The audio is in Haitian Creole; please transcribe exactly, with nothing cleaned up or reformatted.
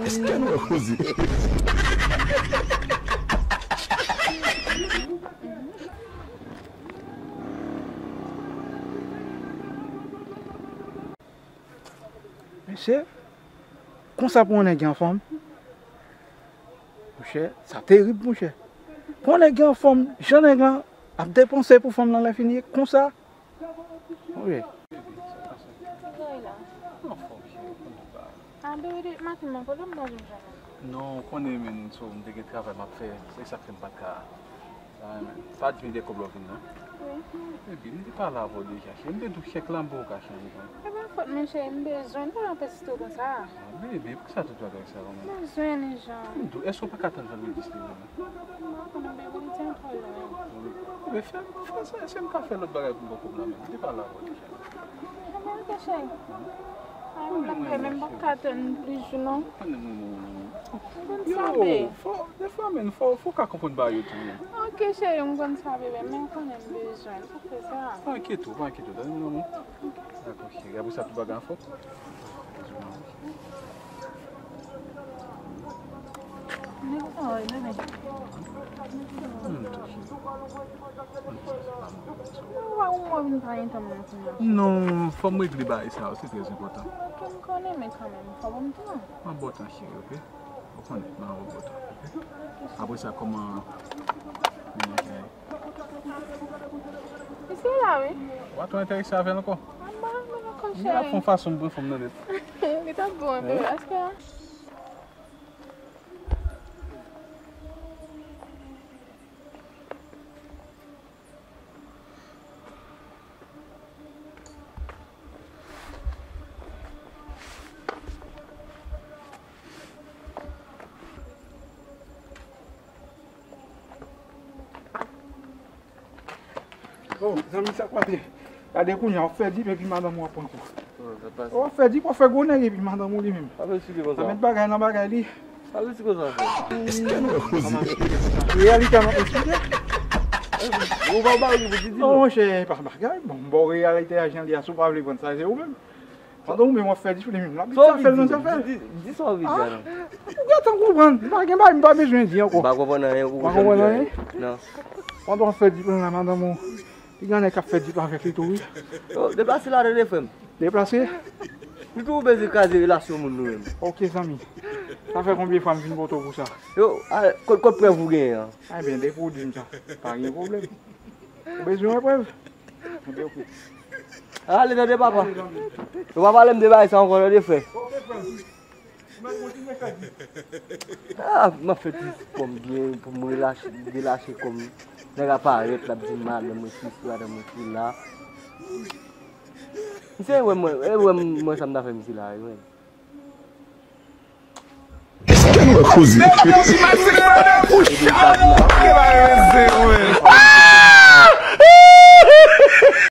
Èske nou wè koze? Mesye, konsa pou yon nèg gen fanm? Monchè, sa terib, monchè. Pou yon nèg gen fanm, jan nèg lan ap depanse pou fanm lan lè fini, konsa? Wi. Sa k ap pase? Ki bagay la? Anfòm, cheri, konn pa. A, bebe, depi maten m ankò la, m pa janm jwenn ou. Non, ou konnen, men, so, m te gen travay m ap fè, se sa k fè m pa t ka. Sa, men, pa di m de kòb la w vin nan. Wi. Bebe, m te pale avè w deja, cheri. M te di w chèk la, m poko ka chanje, non. E pa fòt mwen, cheri, m bezwen, pa anpè site w konsa. A, bebe, poukisa tout bagay sa yo menm? M bezwen li, Jan. M di w, èske w pa ka tann vandredi, silvouplè? M pa konn, bebe, li te twò lwen. Bebe, fè, fè sa, èske m ka fè lòt bagay pou m ba w kòb la menm? M te pale avè w deja. Ebyen, ok, cheri. Ay, mwen menm, m pa ka tann plis jou, non. M konn sa, bebe. Yo, fò, defwa menm, fò, fò w ka konprann bagay yo tou, wi. Ok, cheri, m konn sa, bebe, men konnen m bezwen, sa fè sa. Pa enkyete w, pa enkyete w, tande m non, mwen. Dakò, cheri, apre sa, tout bagay anfòm. Non, fò m regle bagay sa yo, se trè enpòtan. Ok, m konnen, men kanmenm, fò ban m tan. Mwen ba w tan, cheri, ok? Ou konnen, mwen ba w tan, ok? Apre sa, kòman mennaj la ye? Misye la, wi. W ap tou enterese avè l ankò? Mwen pa renmen l ankò, cheri. Li ap fè yon fason m pran fanm nan nèt. Li t ap bon, enpe, èske Oh, zanmi, sa k pase? Gade kounye a, w ap fè dip epi madanm ou ap pran kou. W ap fè dip, w ap fè gwo nèg epi madanm ou li menm. Sa vle di konsa. Sa met bagay nan bagay li. Sa vle di konsa, frè. Èske nou wè koze? Reyalite a m ap eksplike. Ou pa ba li pou di di non. Non, monchè, pa bagay. Bon, m ba w reyalite a jan li a, si w pa vle pran sa, se ou menm. Pandan ou menm w ap fè difle menm, l ap di sa fè l nan zafè. Di sa w vle di a non. Ou gentan konprann. M pa gen bagay, m pa bezwen di ankò. M pa konprann anyen, ou pa konprann anyen? Non. Pandan w ap fè difle la, madanm ou, li gen nèg k ap fè difle avèk li tou, wi. Yo, deplase la, tande, frè m. Deplase? Nou toujou bezwen kraze relasyon moun nou menm. Ok, zanmi. Sa fè konbyen fwa m vin kote w pou sa? Yo, a, kot, kot prèv ou genyen an? Ebyen, depi w di m sa, pa gen pwoblèm. Ou bezwen wè prèv? Ebyen, ok. Ale, tande, papa. Yo pa pale m de bagay sa ankò, tande, frè. Ah, m ap fè ti kò m byen pou m relache, delache kò m. Nèg la parèt, l ap di m madanm mwen sesi, madanm mwen sela. Misye wè mwen, e wè mwen sa m ta fè misye la, wi. Èske nou wè koze?